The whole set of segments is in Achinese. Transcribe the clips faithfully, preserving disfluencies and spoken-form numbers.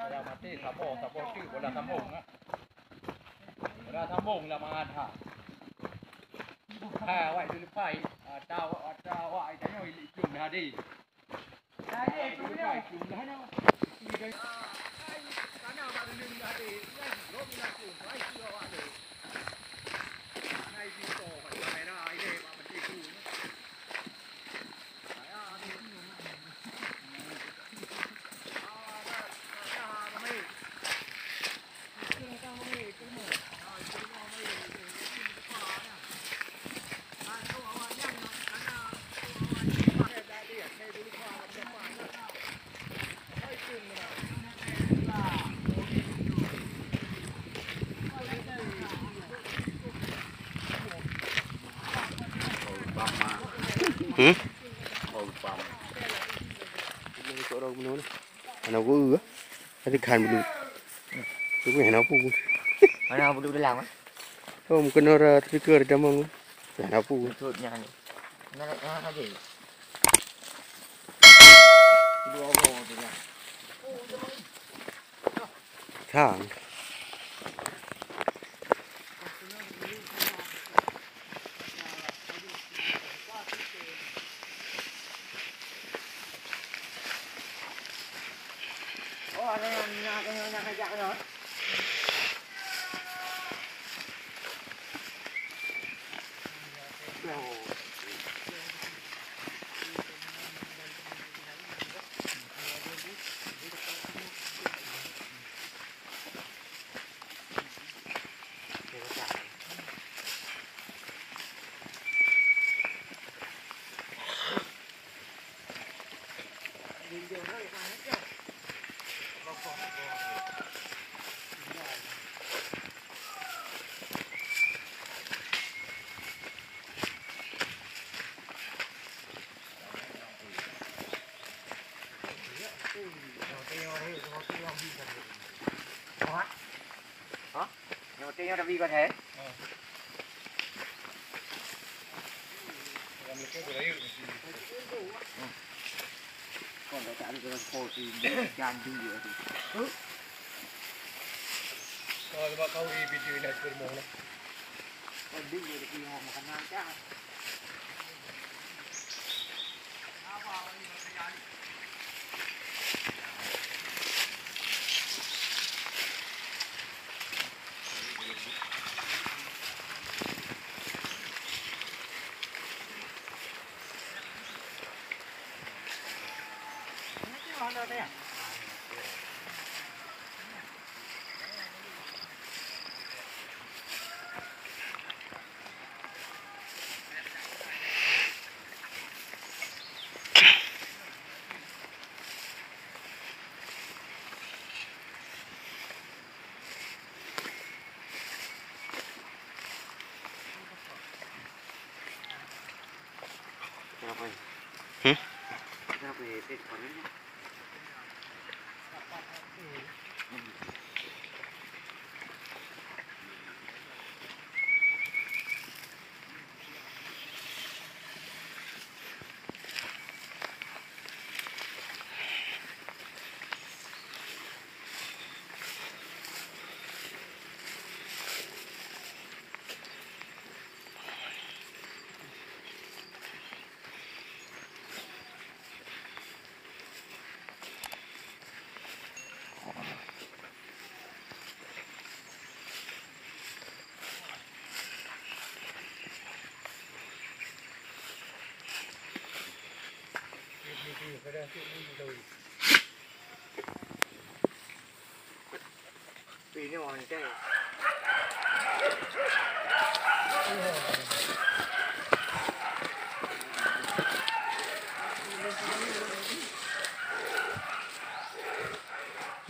Bola maté, saboh, saboh tu, bola sambung, ah. Bola sambung lah mangat, ha. Ha, awak tu lepai. Ata awak, ata awak, tanyoe ilik cium dah deh. Hmm? Hana ku, tadi kan bulu. Tu hana pu. Hana bulu dalam, eh? Oh, mungkin orang terfikir damang. Hana pu. Betul, nyan. Nah, nah, aja. Dua orang tu lah. Sang. Oh, ada yang nak, yang nak ajak kena. Hah? Nyoe teuh nyoe tapi kon hai. Kon dah tak ada dalam kau tu, jandu je tu. Kalau sebab kau, eh, video nak ke rumah lah. Kau dulu dia pergi rumah makan nangka. Hmm?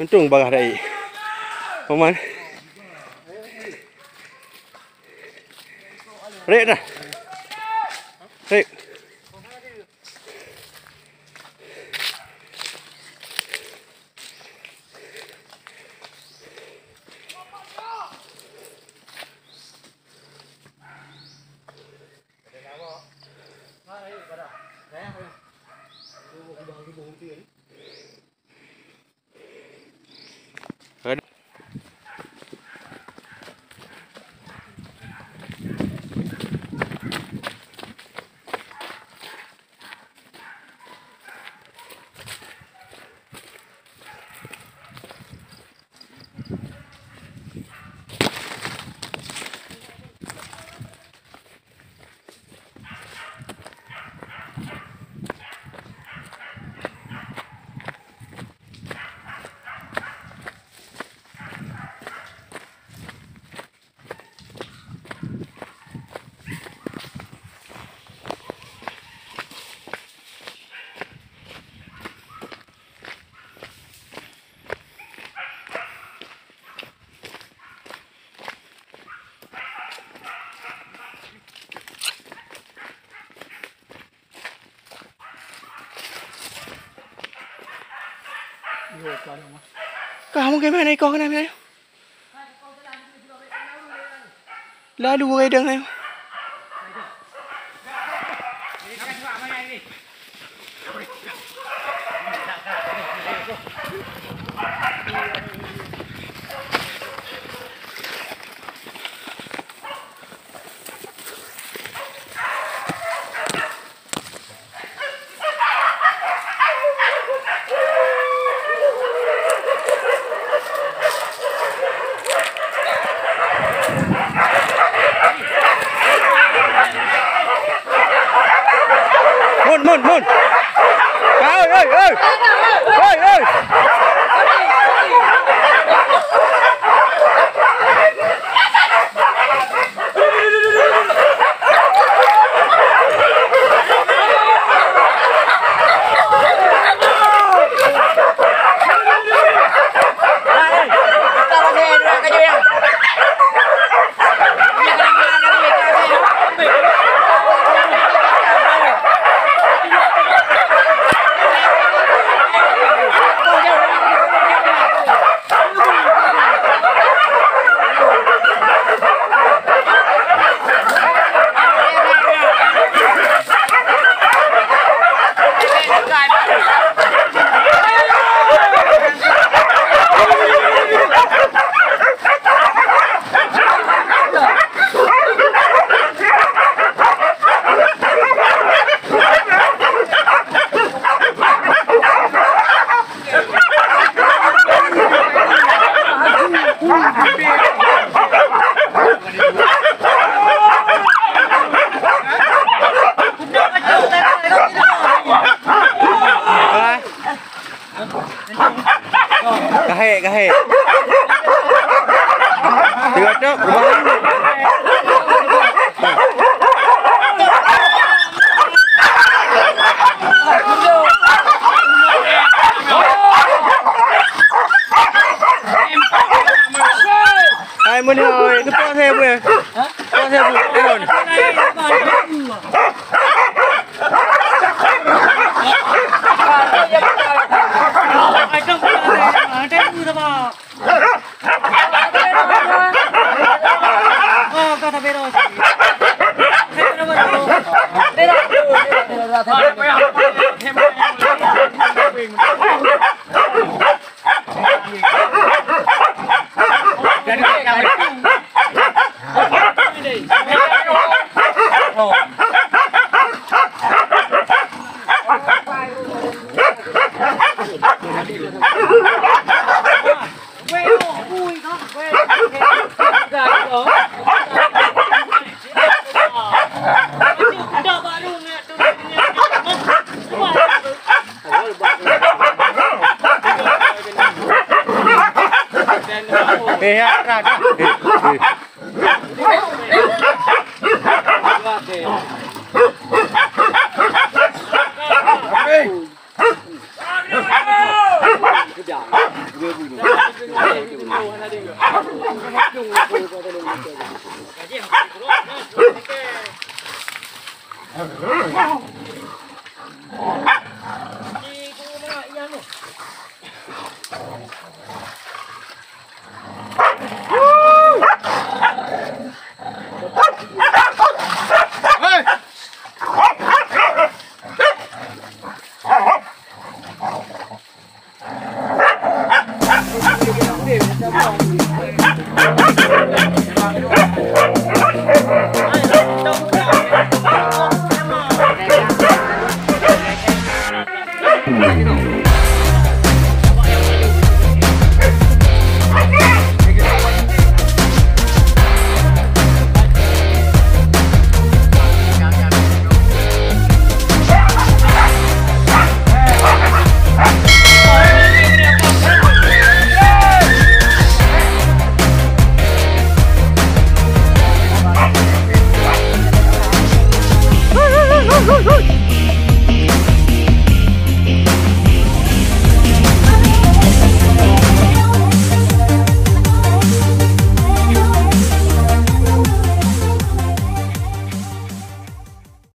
Untung barah dai. Paman. Rek dah. Rek. Ka mungkin mana ikau kena mana? Lalu begadang ayo. Mun, mun, mun. Oi, oi, oi. Oi, oi. Kahek, kahek. Tiga tok, rumah. Hai, meunoe, oi, keupeue saya, Bu, eh? Keupeue saya, Bu? Turun. Eh, ya, dah, dah. Eh, eh.